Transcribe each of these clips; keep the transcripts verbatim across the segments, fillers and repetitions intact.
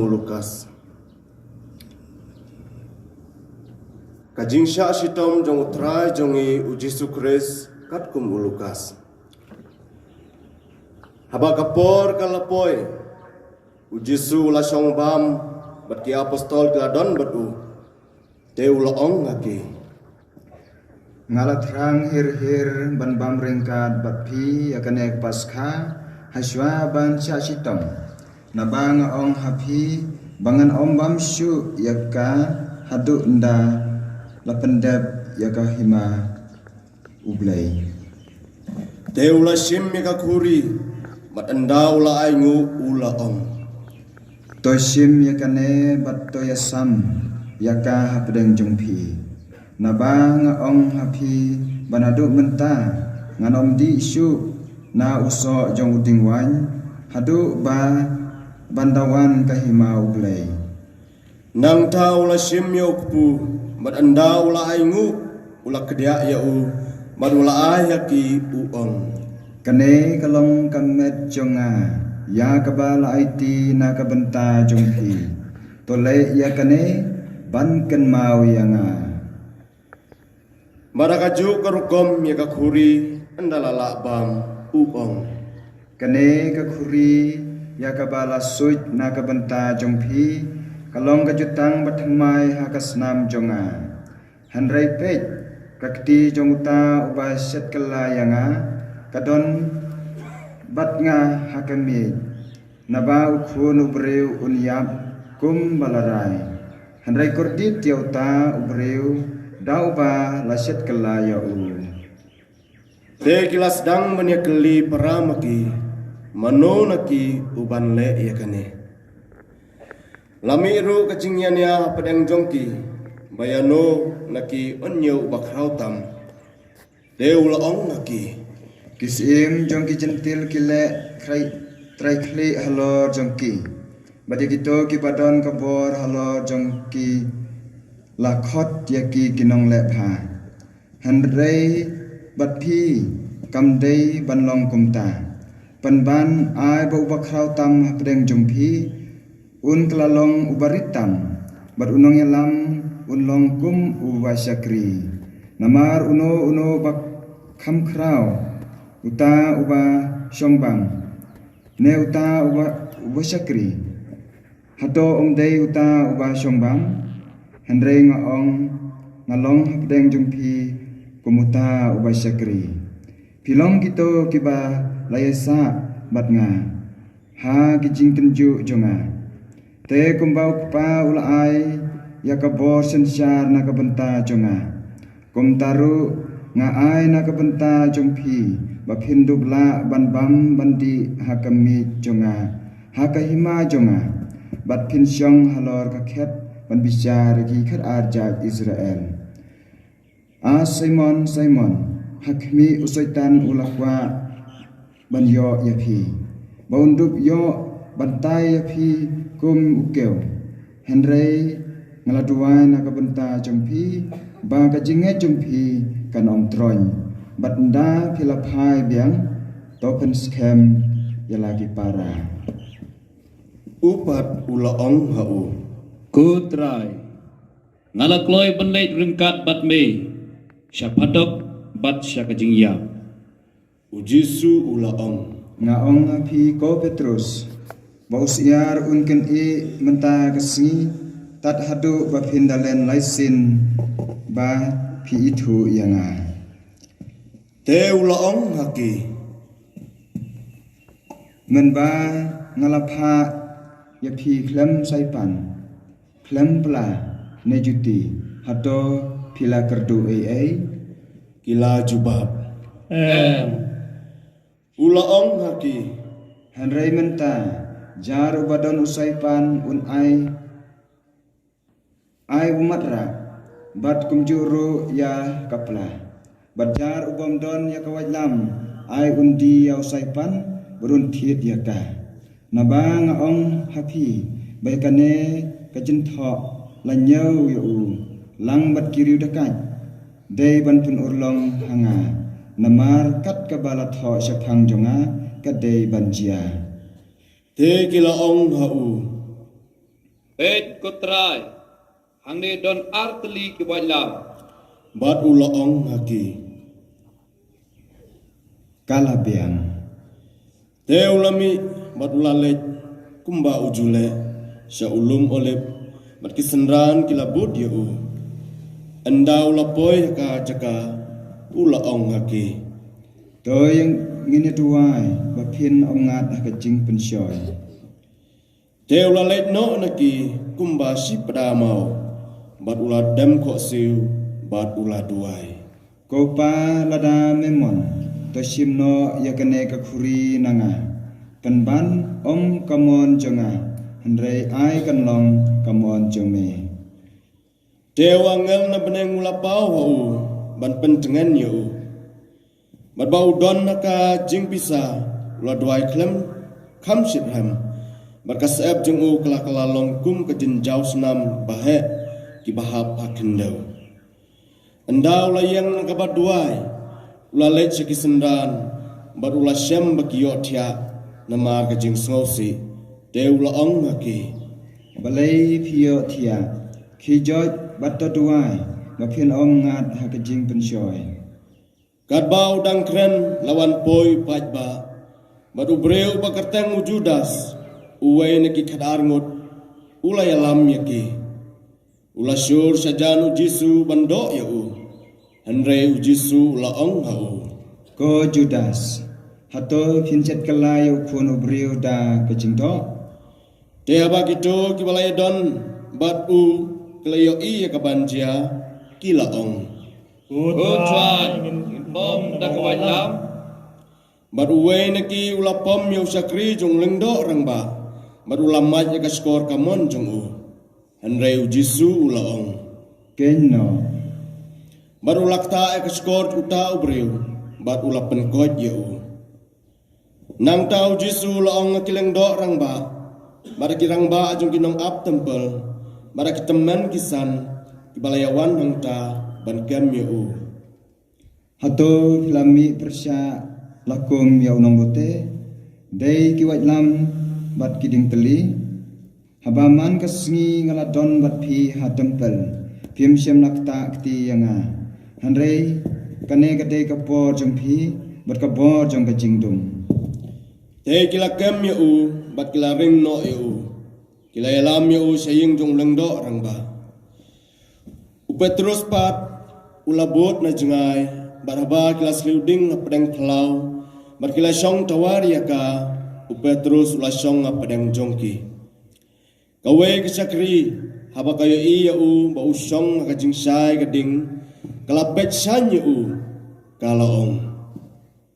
U Lukas. Ka jingshah shitom jong U Trai jong ngi U Jisu Khrist katkum u Lukas. Haba ka por ka la poi, U Jisu u la shong bam bad ki apostol ki la don bad u. Te u la ong ha ki: Nga la thrang hir hir ban bam ryngkat bad phi ïa kane ka Paskha, ha shuwa ban shah shitom. Naba nga ong ha phi, ba ngan ym bam shuh ïa ka haduh ynda la pyndep ïa ka hima U Blei. Te u la shim ïa ka khuri, bad ynda u la ai nguh u la ong: To shim ïa kane bad to ïasam ïa ka hapdeng jong phi. Naba nga ong ha phi, ba naduh mynta ngan ym dih shuh na u soh jong u dieng waiñ, haduh ba ban da wan ka hima U Blei. Nangta u la shim ïa u kpu, bad ynda u la ai nguh, u la kdiah ïa u, bad u la ai ha ki u ong: Kane ka long ka met jong nga, ïa kaba la aiti na ka bynta jong phi. To leh ïa kane ban kynmaw ïa nga. Bad ha kajuh ka rukom ïa ka khuri, ynda la lah bam, u ong: Kane ka khuri ïa kaba la suit na ka bynta jong phi, ka long ka jutang bathymmai ha ka snam jong nga. Hynrei peit, ka kti jong uta uba shet kylla ïa nga ka don bad nga ha ka miej. Naba u Khun u briew un ïap kum ba la rai, hynrei kordit ïa uta u briew da uba la shet kylla ïa u. Te ki la sdang ban ïa kylli para ma ki, mano na ki uban leh ïa kane. La mih ruh ka jingïania hapdeng jong ki, ba ïano na ki un ñiew uba khraw tam. Te u la ong ha ki: Ki syiem jong ki Jentil ki leh trai, trai khlieh halor jong ki, bad ïa kito kiba don ka bor halor jong ki la khot ïa ki ki nongleh bha. Hynrei bad phi kam dei ban long kumta. Pynban ai ba uba khraw tam hapdeng jong phi un kylla long uba rit tam, bad u nongïalam un long kum uba shakri. Namar uno uno ba kham khraw, uta uba shong bam, ne uta uba, uba shakri? Hato ym dei uta uba shong bam? Hynrei nga ong, nga long hapdeng jong phi kum uta uba shakri. Phi long kito kiba la ïasah bad nga ha ki jingtynjuh jong nga. Te kumba u Kpa u la ai ïa ka bor synshar na ka bynta jong nga, kumta ruh nga ai na ka bynta jong phi, ba phin dup lah ban bam ban dih ha ka miej jong nga, ha ka hima jong nga, bad phin shong halor ka khet ban bishar ïa ki khatar jait Israel. A Simon, Simon, ha khmih u Soitan u la kwah ban ïoh ïa phi, ba un dup ïoh ban tai ïa phi kum u kiew. Hynrei nga la duwai na ka bynta jong phi, ba ka jingngeit jong phi kan ym troiñ. Bad ynda phi la phai biang, to pynskhem ïa la ki para. U pat u la ong ha u: Ko Trai, nga la kloi ban leit ryngkat bad me sha phatok bad sha ka jingïap. U Jisu u la ong: Nga ong ha phi ko Petrus, ba u syiar un kyneh mynta ka sngi, tad haduh ba phin da len lai sien ba phi ithuh ïa nga. Te u la ong ha ki: Mynba nga la phah ïa phi khlem saipan, khlem pla ne juti, hato phi la kyrduh ei ei? Ki la jubab: Em. U la ong ha ki: Hynrei mynta, jar uba don u saipan un ai, ai u matrah, bad kumjuh ruh ïa ka pla. Bad jar u bym don ïa ka waitlam, ai un die ïa u saipan, bad un thied ïa ka. Naba nga ong ha phi, ba ïa kane ka jingthoh la ñiew ïa u lang bad ki riewdakaid, dei ban pynurlong ha nga. Namar kat kaba la thoh shaphang jong nga, ka dei ban jia. Te ki la ong ha u: Peit, ko Trai, hangne don ar tylli ki waitlam. Bad u la ong ha ki, ka la biang. Te u la mih bad u la leit kumba u ju leh sha u lum Olib, bad ki synran ki la bud ïa u. Ynda u la poi ha ka jaka, u la ong ha ki, to ïa ngin ïa duwai ba phin ym ngat ha ka jingpynshoi. Te u la leit noh na ki kumba shi pda maw, bad u la dem khohsiew bad u la duwai, ko Pa, lada me mon, to shim noh ïa kane ka khuri na nga. Pynban ym ka mon jong nga, hynrei ai kan long ka mon jong me. Te u angel na bneng u la paw ha u ban pyntngen ïa u. Bad ba u don ha ka jingpisa, u la duwai khlem kham shitrhem. Bad ka syep jong u ka la, ka la long kum ka jynjaw snam ba heh kiba hap ha khyndew. Ynda u la ïeng na kaba duwai, u la leit sha ki synran, bad u la shem ba ki ïohthiah namar ka jingsngewsih. Te u la ong ha ki, balei phi ïohthiah? Khie joit bad to duwai ba phin ym ngat ha ka jingpynshoi. Katba u dang kren, la wan poi u paidbah, bad u briew ba kyrteng u Judas, uwei na ki khatar ngut, u la ïalam ïa ki. U la shur shajan u Jisu ban doh ïa u. Hynrei u Jisu u la ong ha u, ko Judas, hato phin shet kylla ïa u Khun u briew da ka jingdoh? Te haba kito kiba la ïadon bad u ki la ïohi ïa kaban jia, ki la ong, ko Trai, ngin pom da ka waitlam. Bad uwei na ki u la pom ïa u shakri jong u lyngdoh rangbah, bad u la mad ïa ka shkor kamon jong u. Hynrei u Jisu u la ong, kynnoh. Bad u la ktah ïa ka shkor uta u briew, bad u la pynkoit ïa u. Nangta u Jisu u la ong ha ki lyngdoh rangbah, bad ha ki rangbah jong ki nongap templ, bad ha ki tymmen ki san kiba la ïawan hangta ban kem ïa u, hato phi la mih pyrshah la kum ïa u nongrute, dei ki waitlam bad ki dieng tylli? Haba man ka sngi nga la don bad phi ha templ, phim shym la ktah kti ïa nga. Hynrei kane ka dei ka por jong phi bad ka bor jong ka jingdum. Te ki la kem ïa u bad ki la ring noh ïa u. Ki la ïalam ïa u sha ïing jong u lyngdoh rangbah. U Petrus pat u la bud na jngai, bad haba ki la sliew ding ha pdeng phyllaw, bad ki la shong tawar ïa ka, u Petrus u la shong ha pdeng jong ki. Kawei ka shakri, haba ka ïohi ïa u ba u shong ha ka jingshai ka ding, ka la peit shaiñ ïa u, ka la ong,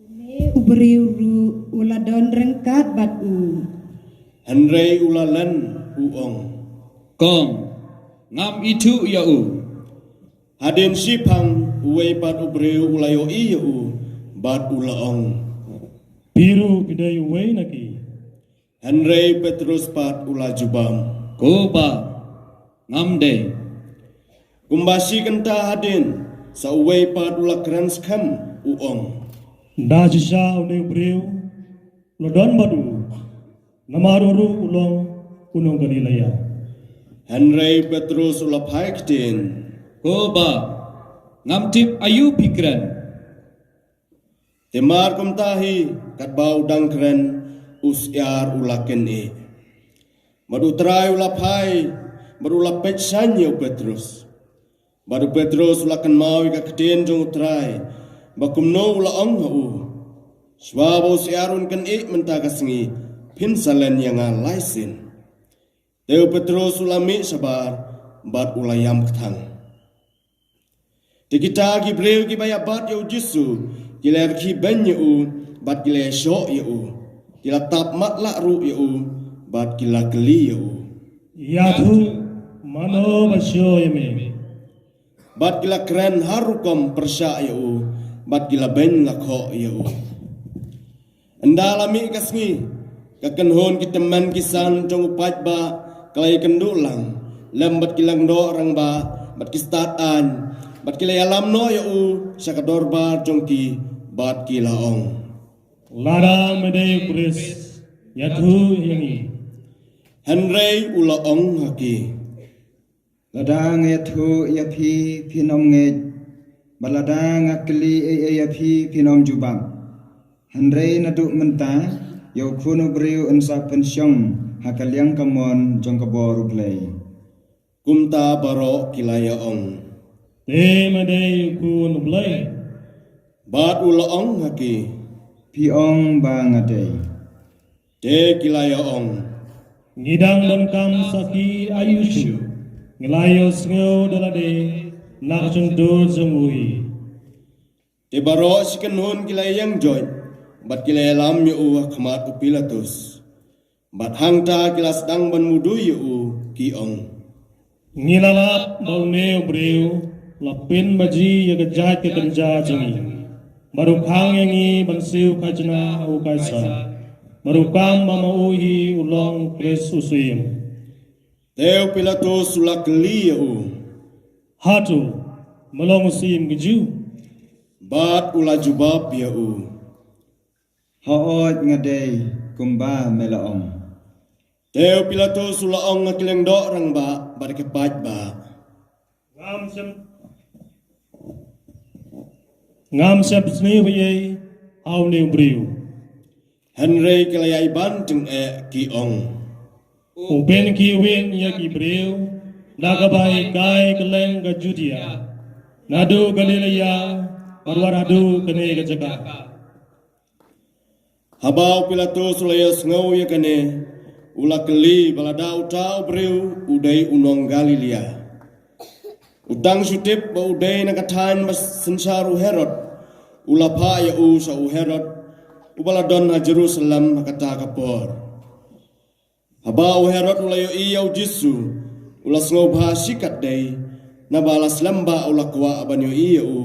une u briew ruh u la don ryngkat bad u. Hynrei u la len u ong, kong, ngam ithuh ïa u. Hadien shiphang uwei pat u briew u la ïohi ïa u, bad u la ong, phi ruh phi dei uwei na ki. Hynrei u Petrus pat u la jubab, ko Bah, ngam dei. Kumba shi kynta hadien, sa uwei pat u la kren skhem, u ong, da shisha une u briew u la don bad u, namar u ruh u long u nong Galilea. Hynrei u Petrus u la phai ktien, ko Bah, ngam tip aïu phi kren. Te mar kumta hi, katba u dang kren, u syiar u la kynih. Bad u Trai u la phai, bad u la peit shaiñ ïa u Petrus. Bad u Petrus u la kynmaw ïa ka ktien jong u Trai, ba kumno u la ong ha u, shuwa ba u syiar un kynih mynta ka sngi, phin sa len ïa nga lai sien. Te u Petrus u la mih shabar, bad u la ïam kthang. Te kita ki briew kiba ïa bat ïa u Jisu, ki la rkhie beiñ ïa u, bad ki la ïashoh ïa u, ki la tap matlah ruh ïa u, bad ki la kylli ïa u, ïathuh mano ba shu ïa me. Bad ki la kren har rukom pyrshah ïa u, bad ki la beiñ la khoh ïa u. Ynda la mih ka sngi, ka kynhun ki tymmen ki san jong u paidbah ka la ïakynduh lang lem bad ki lyngdoh rangbah bad ki stad aiñ, bad ki la ïalam noh ïa u sha ka dorbar jong ki, bad ki la ong, lada me dei u Khrist, ïathuh ïa ngi. Hynrei u la ong ha ki, lada nga ïathuh ïa phi, phin ym ngeit, bad lada nga kylli ei ei ïa phi, phin ym jubab. Hynrei naduh mynta, ïa u Khun u briew yn sa pynshong ha ka liang kamon jong ka bor U Blei. Kumta baroh ki la ïa ong, te me dei u Khun U Blei. Bad u la ong ha ki, phi ong ba nga dei. Te ki la ïa ong, ngi dang donkam sakhi aïu shuh? Ngi la ïohsngew da lade na ka shyntur jong u hi. Te baroh shi kynhun ki la ïeng joit, bad ki la ïalam ïa u ha khmat u Pilatus. Bad hangta ki la sdang ban mudui ïa u, ki ong, ngi la lap ba une u briew u la pynbaji ïa ka jait ka kynja jong ngi, bad u khang ïa ngi ban siew khajna ha u Kaisar, bad u kam ba ma u hi u long u Khrist u Syiem. Te u Pilatus u la kylli ïa u, hato me long u Syiem ki Jiw? Bad u la jubab ïa u, hooid, nga dei kumba me la ong. Te u Pilatus u la ong ha ki lyngdoh rangbah bad ki paidbah, ngam shym, ngam shym pynsniew ei ei ha une u briew. Hynrei ki la ïai ban tyngeh, ki ong, u pynkhih win ïa ki briew da kaba hikai kylleng ka Judia, naduh Galilea bad wat haduh kane ka jaka. Haba u Pilatus u la ïohsngew ïa kane, u la kylli ba lada uta u briew u dei u nong Galilea. U tang shu tip ba u dei na ka thaiñ ba synshar u Herod, u la phah ïa u sha u Herod, uba la don ha Jerusalem ha kata ka por. Haba u Herod u la ïohi ïa u Jisu, u la sngewbha shikatdei, naba la slem ba u la kwah ban ïohi ïa u,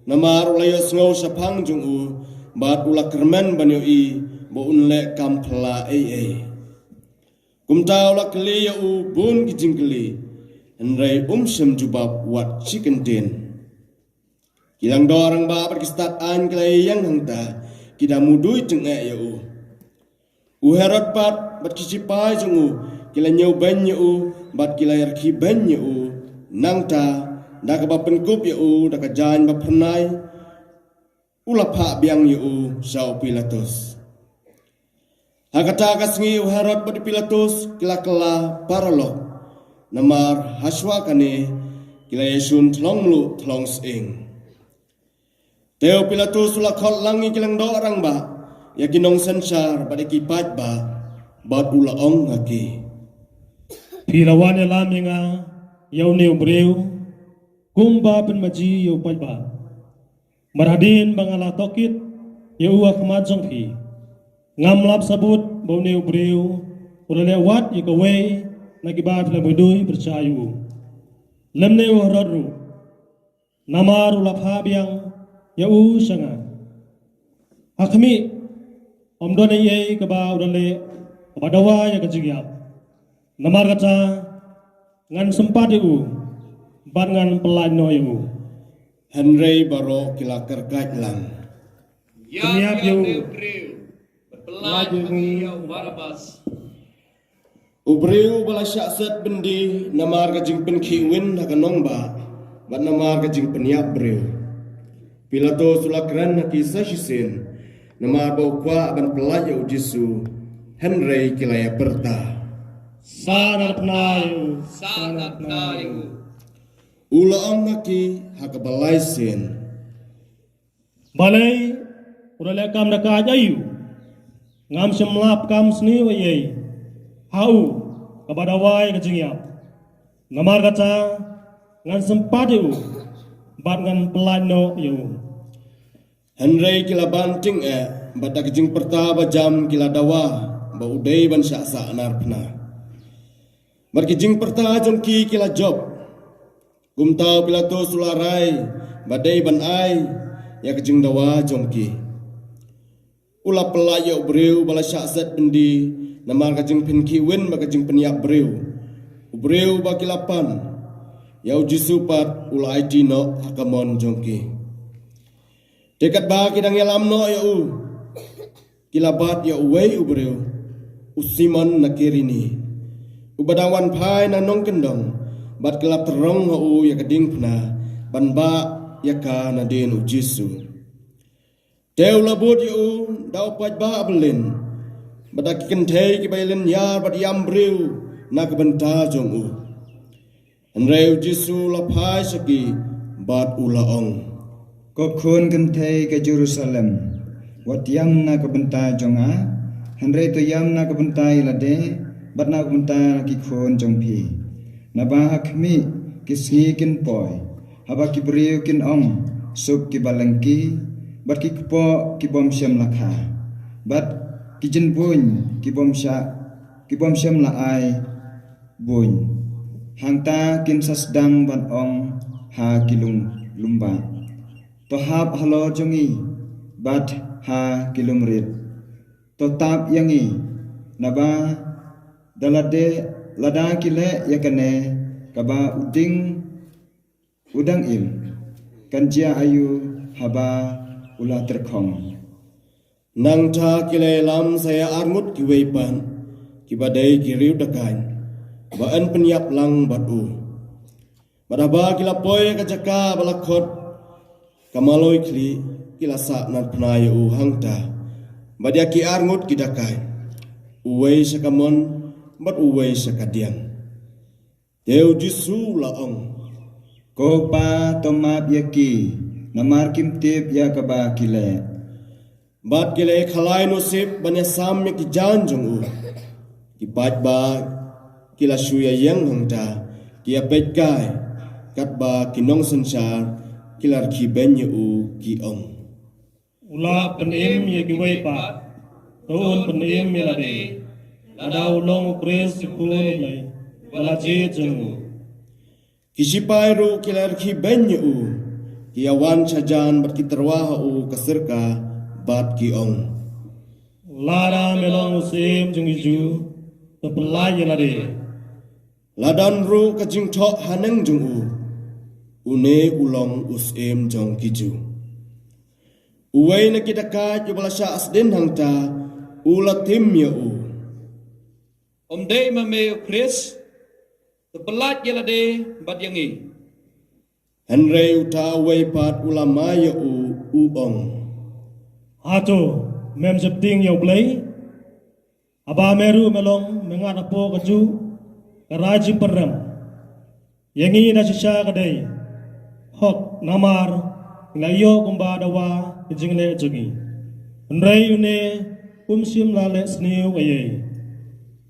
namar u la ïohsngew shaphang jong u, bad u la kyrmen ban ïohi ba un leh kam phylla ei ei. Kumta u la kylli ïa u bun ki jingkylli, hynrei um shym jubab wat shi kyntien. Ki lyngdoh rangbah bad ki stad aiñ ki la ïeng hangta, ki da mudui tyngeh ïa u. U Herod pat bad ki shipai jong u ki la ñiewbeiñ ïa u, bad ki la ïarkhibeiñ ïa u. Nangta, da kaba pynkup ïa u da ka jaiñ ba phyrnai, u la phah biang ïa u sha u Pilatus. Ha kata ka sngi u Herod bad u Pilatus ki la kylla paralok, namar hashwa kane ki la ïashun thlong mluh thlong sying. Te u Pilatus u la khot lang ïa ki lyngdoh rangbah, ïa ki nongsynshar bad ïa ki paidbah, bad u la ong ha ki, phi la wan ïalam ïa nga ïa une u briew kumba pynbaji ïa u paidbah. Bad hadien ba nga la tohkit ïa u ha khmat jong phi, ngam lap sabut ba une u briew u la leh wat ïa kawei na kiba phi la mudui pyrshah ïa u, lymne u Herod ruh. Namar u la phah biang ïa u sha nga. Ha khmih, ym don ei ei kaba u da leh kaba dawa ïa ka jingïap. Namar kata, ngan sympat ïa u, bad ngan pyllait noh ïa u. Hynrei baroh ki la kyrkait lang, pynïap ïa u, bad pyllait ïa u Barabbas. U briew ba la shah set byndi namar ka jingpynkhih win ha ka nongbah, bad namar ka jingpynïap briew. Pilatus u la kren ha ki sa shisien, namar ba u kwah ban pyllait ïa u Jisu, hynrei ki la ïa pyrta, sa narphna ïa u, sa narphna ïa u. U la ong ha ki ha kaba lai sien, balei u da leh kam da ka aiu? Ngam shym lap kam sniew ei ei ha u kaba dawa ïa ka jingïap. Namar kata, ngan sympat ïa u, bad ngan pyllait noh ïa u. Hynrei ki la ban tyngeh, bad da ka jingpyrta ba jam ki la dawa ba u dei ban shah sah narphna. Bad ki jingpyrta jong ki ki la jop. Kumta u Pilatus u la rai ba dei ban ai ïa ka jingdawa jong ki. U la pyllait ïa u briew ba la shah set byndi namar ka jingpynkhih win bad ka jingpynïap briew. U briew ba ki la pan ïa u Jisu pat u la aiti noh ha ka mon jong ki. Te katba ki dang ïalam noh ïa u, ki la bat ïa uwei u briew, u Simon na Kirini. uba dang wan phai na nongkyndong, bad ki la tyrong ha u ïa ka diengphna ban bah ïa ka nadien u Jisu. Te u la bud ïa u da u paidbah ba lyngngoh, bad da ki kynthei kiba ïalynñiar bad ïam briew na ka bynta jong u. Hynrei u Jisu u la phai sha ki bad u la ong, Ko khun kynthei ka Jerusalem, wat ïam na ka bynta jong nga, hynrei to ïam na ka bynta ïa lade bad na ka bynta ki khun jong phi. Naba ha khmih, ki sngi kin poi haba ki briew kin ong, suk kiba lyngkhi, bad ki kpoh ki bym shym la kha, bad ki jynbuiñ ki bym shah, ki bym shym la ai buiñ. Hangta kin sa sdang ban ong ha ki lum, lumbah, to hap halor jong ngi, bad ha ki lumrit, to tap ïa ngi. Naba da lade, lada ki leh ïa kane kaba u ding u dang im, kan jia aïu haba u la tyrkhong? Nangta ki la ïalam sa ïa arngut kiwei pat kiba dei ki riew dakaiñ, ba yn pynïap lang bad u. Bad haba ki la poi ha ka jaka ba la khot ka Maloi Khlieh, ki la sahnarphna ïa u hangta bad ïa ki arngut ki dakaiñ, uwei sha ka mon bad uwei sha ka diang. Te u Jisu u la ong, Ko Pa, to map ïa ki, namar kim tip ïa kaba ki leh. Bad ki la ïakhalai nusip ban ïasam ïa ki jaiñ jong u. Ki paidbah ki la shu ïaïeng hangta, ki ïapeit kai, katba ki nongsynshar ki la rkhie beiñ ïa u, ki ong, U la pynim ïa kiwei pat, to un pynim ïa lade, lada u long u Khrist, u Khun u Blei uba la jied jong u. Ki sipai ruh ki la rkhie beiñ ïa u, ki ïawan shajan bad ki tyrwa ha u ka sirka, bad ki ong, Lada me long u Syiem jong ki Jiw, to pyllait ïa lade. La don ruh ka jingthoh haneng jong u, Une u long u Syiem jong ki Jiw. Uwei na ki dakaiñ uba la shah sdien hangta u la tim ïa u, Ym dei ma me u Khrist? To pyllait ïa lade bad ïa ngi. Hynrei uta uwei pat u la mai ïa u, u ong, Hato mem sheptieng ïa U Blei? Haba me ruh me long, me ngat hapoh kajuh ka rai jingpynrem. Ïa ngi da shisha ka dei hok, namar ngi la ïoh kumba dawa ki jingleh jong ngi. Hynrei une um shym la leh sniew eiei.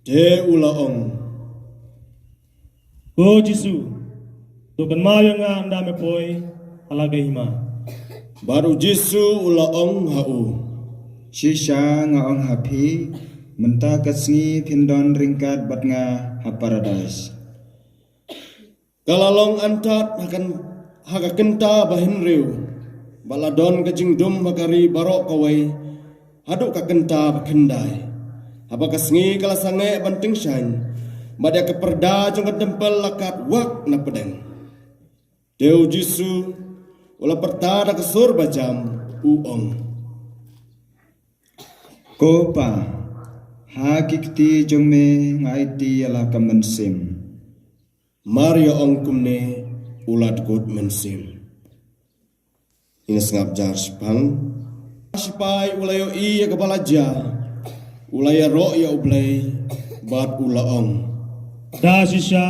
Te u la ong, Ko Jisu, to kynmaw ïa nga ynda me poi ha la ka hima. Bad u Jisu u la ong ha u, Shisha nga ong ha phi, mynta ka sngi phin don ryngkat bad nga ha Paradais. Ka la long antad ha kan, ha ka kynta bahynriew, bad la don ka jingdum ha ka ri baroh kawei haduh ka kynta bakhyndai. Haba ka sngi ka la sangeh ban tyngshaiñ, bad ïa ka pyrda jong ka templ la kad wak na pdeng. Te u Jisu u la pyrta da ka sur bajam, u ong, Ko Pa, ha ki kti jong me nga aiti ïa la ka mynsiem. Mar ïa ong kumne u la dkut mynsiem. Ngin sngap jar shiphang. Sipai u la ïohi ïa kaba la jia, u la ïaroh ïa U Blei, bad u la ong, Da shisha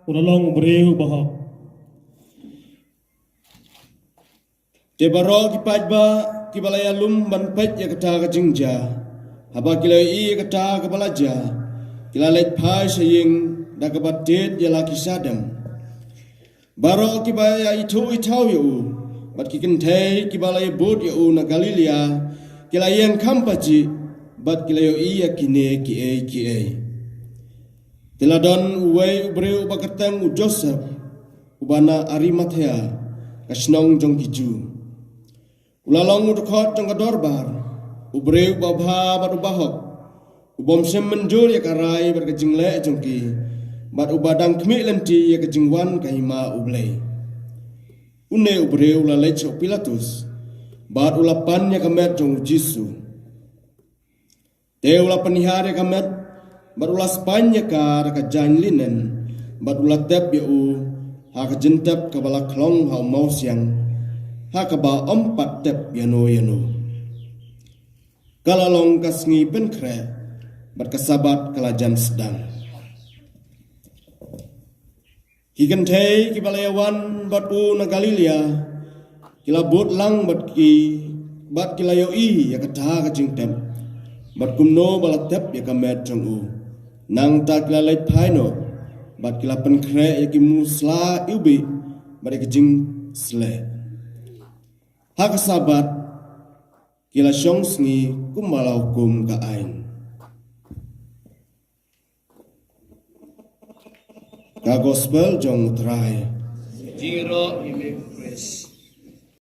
u la long u briew bahok. Te baroh ki paidbah kiba la ïalum ban peit ïa kata ka jingjia, haba ki la ïohi ïa kata kaba la jia, ki la leit phai sha ïing da kaba tied ïa la ki shadem. Baroh kiba ïa ithuh ithaw ïa u, bad ki kynthei kiba la ïabud ïa u na Galilea, ki la ïeng kham pajih, bad ki la ïohi ïa kine kiei kiei. Te la don uwei u briew uba kyrteng u Joseph, uba na Arimathea, ka shnong jong ki Jiw. U la long u dkhot jong ka dorbar, u briew uba bha bad uba hok, u bym shym mynjur ïa ka rai bad ka jingleh jong ki, bad uba dang khmih lynti ïa ka jingwan ka hima U Blei. Une u briew u la leit sha u Pilatus, bad u la pan ïa ka met jong u Jisu. Te u la pynhiar ïa ka met, bad u la spaiñ ïa ka da ka jaiñ linen, bad u la tep ïa u ha ka jingtep kaba la khlong ha u mawsiang, ha kaba ym pat tep ïano ïano. Ka la long ka sngi pynkhreh, bad ka Sabbath ka la jan sdang. Ki kynthei kiba la ïawan bad u na Galilea ki la bud lang bad ki, bad ki la ïohi ïa kata ka jingtep, bad kumno ba la tep ïa ka met jong u. Nangta ki la leit phai noh, bad ki la pynkhreh ïa ki musla iwbih bad ïa ki jingsleh. Ha ka Sabbath ki la shong sngi kumba la hukum ka aiñ. Ka Gospel jong u Trai. Jingïaroh ïa me, Khrist.